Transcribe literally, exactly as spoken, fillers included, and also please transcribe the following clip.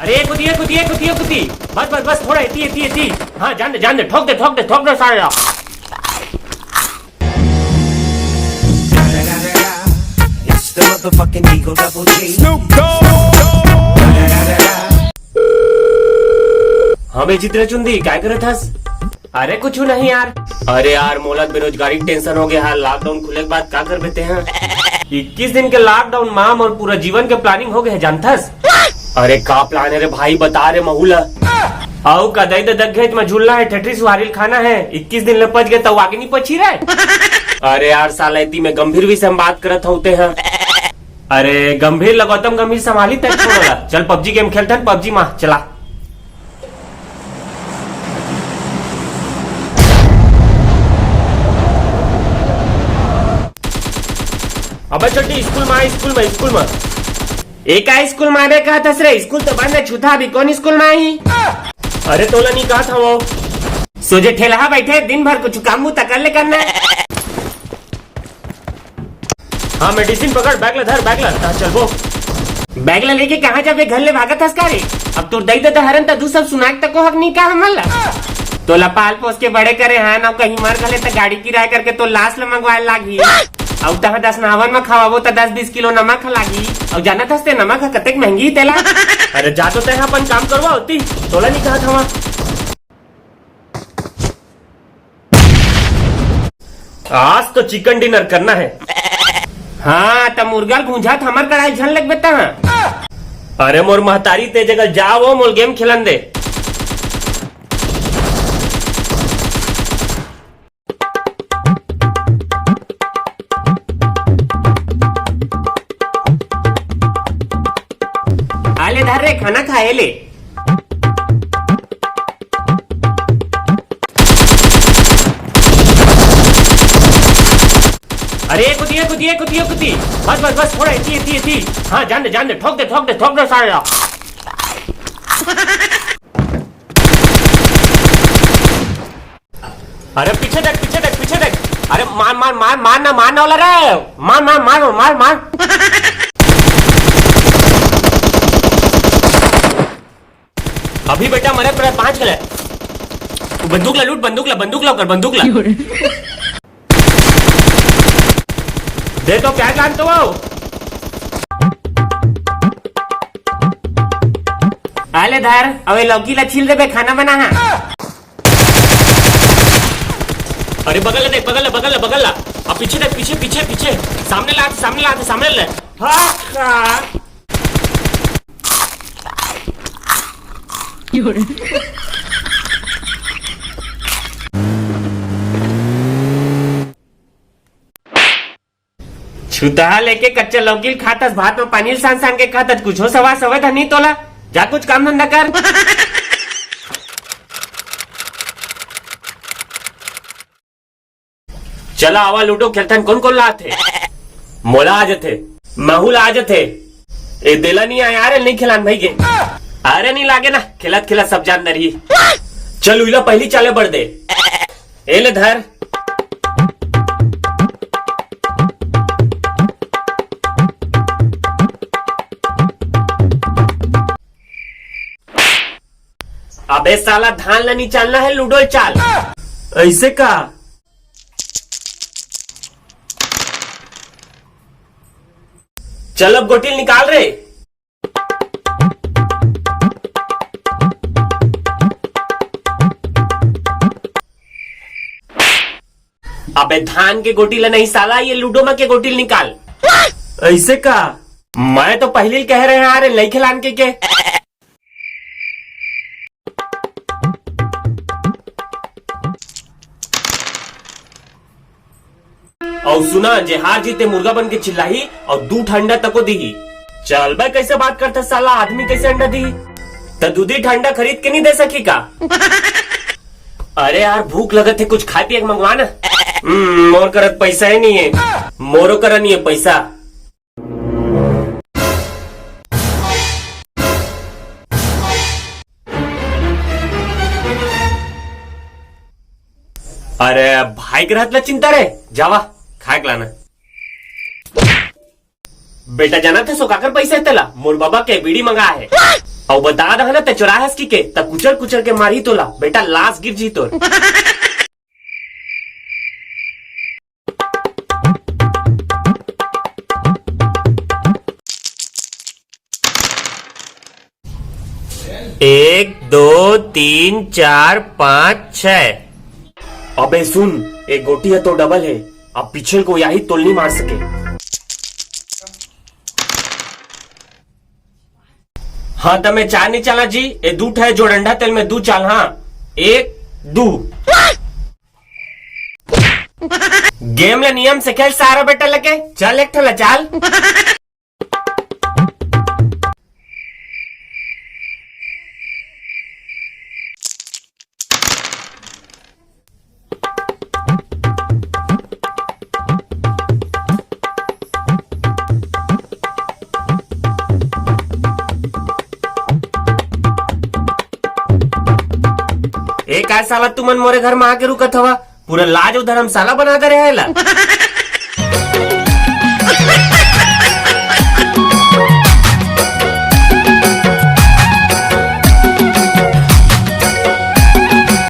अरे, कुतिया, कुतिया, कुतिया, कुती। बस, बस, बस, थोड़ा एती, एती, एती। हाँ, जान दे, जान दे, ठोक दे, ठोक दे, ठोक दे, सारे। It's the motherfucking Eagle Double G. Snoop Dogg. हाँ बे चित्र चुंदी, काय करत हस? अरे कुछ नहीं यार। अरे यार, मोला बेरोजगारी के tension हो गया है। Lockdown खुले के बाद का करबे तेहा? इक्कीस दिन के lockdown माम और पूरा जीवन के planning हो गए है, जानथस? अरे का plan है रे भाई, बता रे महू ला। अउ का दई दे दगेज में झूलना है, ठेठरी सुहारी ल खाना है। इक्कीस दिन ले पच गए त आगे नहीं पची रे। अरे यार साला, इतनी में गंभीर विषय में बात करत हूँ तेहा। अरे गंभीर ल गौतम गंभीर संभाली तक छोड़ोला। चल PUBG game खेलथन, PUBG माँ चला। अबे चड्डी, स्कूल में आ, स्कूल में, स्कूल में। ए का स्कूल में आबे कहत हस रे? स्कूल तो बंद है, छूता, अभी कौन स्कूल में आही? अरे तोला नहीं कहत हवो। सोझे ठेलहा बैठे, दिन भर कुछ काम मुँह तकर ले करना है। हाँ, medicine पकड़, bag ला धर, bag ला, हाँ, चल वो। Bag ला लेके कहाँ जाबे? घर ले भागत हस का रे? अब तोर दई ददा हरन त दू सब सुनाक तको हक नहीं का हमन ला? तोला पाल पोस के बड़े करे हन, अउ कहीं मर गले त गाड़ी किराया करके तोर लाश ला मंगवाए लागही। अउ तहाँ दस नावन म खवाबो त दस बीस किलो नमक ह लागही। अउ जानत हस ते नमक ह कतेक महंगी हे तेला? अरे जा तो तैं ह अपन काम करवा होती, तोला नहीं कहत हवा। आज तो chicken dinner करना है। हाँ, त मुर्गा ल भूंजा त हमर कढ़ाई झन लगबे त। अरे मोर महतारी, ते जगह जा वो, मोल game खेलन दे। आ ले धर रे, खाना खा, ए ले। अरे, कुतिया, कुतिया, कुतिया, कुती। बस, बस, बस, थोड़ा एती, एती, एती। हाँ, जान दे, जान दे, ठोक दे, ठोक दे, ठोक दे, साला। अरे पीछे देख, पीछे देख, पीछे देख। अरे मार, मार, मार, मार ना, मार ना वाला रे। मार, मार, मार, मार, मार। अभी बेटा मरे पर पाँच गले। बंदूक ला लूट, बंदूक ला, बंदूक ला कर, बंदूक ला। दे तो क्या जानते हो? आले धार, अबे लौकी ला छील देबे, खाना बना हा। अरे बगल ले देख, बगल ले, बगल ले, बगल ला। अब पीछे देख, पीछे, पीछे, पीछे। सामने ला, सामने ला, सामने ले। हाँ, हाँ। छुतहा लेके कच्चा लौकी ल खातस, भात में पानी ल सान सान के खातस, कुछो सवा सवे धनी तोला। जा कुछ काम धंधा कर। चला आवा लूडो खेलथन, कौन कौन ला आथे? मोला आ जथे, महू ला आ जथे। ए देला नहीं आया रे, नहीं खिलान भाई के। अरे नहीं लागे ना, खिलत खिलत सब जान दरही। चल उइला पहली चाले बढ़ दे। ए ले धर। अबे साला धान ला निचालना है, लूडो चाल। ऐसे का? चल अब गोटी निकाल रे। अबे धान के गोटी ला नहीं साला, ये लूडो में के गोटी निकाल। ऐसे का? मैं तो पहले ही कह रहे हैं, अरे नहीं खिलान के के। अउ सुना, जे हार जीते मुर्गा बन के चिल्लाही अउ दू ठंडा तको दीही। चल बे, कैसे बात करता साला, आदमी कैसे अंडा दीही? त दूधी ठंडा खरीद के नहीं दे सकी का? अरे यार, भूख लगत है, कुछ खाए पिए के मंगवा ना। हम्म, मोर करत पैसा ही नहीं है, मोरो करा नहीं है पैसा। अरे भाई के रहत ला चिंता रे, जावा खाए के लाना। बेटा जाना थे सो काकर पैसा है तेला? मोर बाबा के बीड़ी मंगा है। अउ बता दहा ना, ते चोरा हस कि के, त कुचल कुचल के मारही तोला, बेटा, लास गिर जी तोर। एक, दो, तीन, चार, पाँच, छह। अबे सुन, एक गोटी हे तो डबल हे, अब पीछे को याही तोल नहीं मार सके। हाँ, त मैं चार नहीं चाला जी, ए दू ठे जोड़ंडा तेल में दू चाल, हाँ, एक, दू। गेम ला नियम से खेल सारा बेटा लगे, चल एक ठे ला चाल। ए का साला, तुमन मोरे घर में आके रुकत हवा, पूरा लाज अउ धर्मशाला बना दे रहे ला।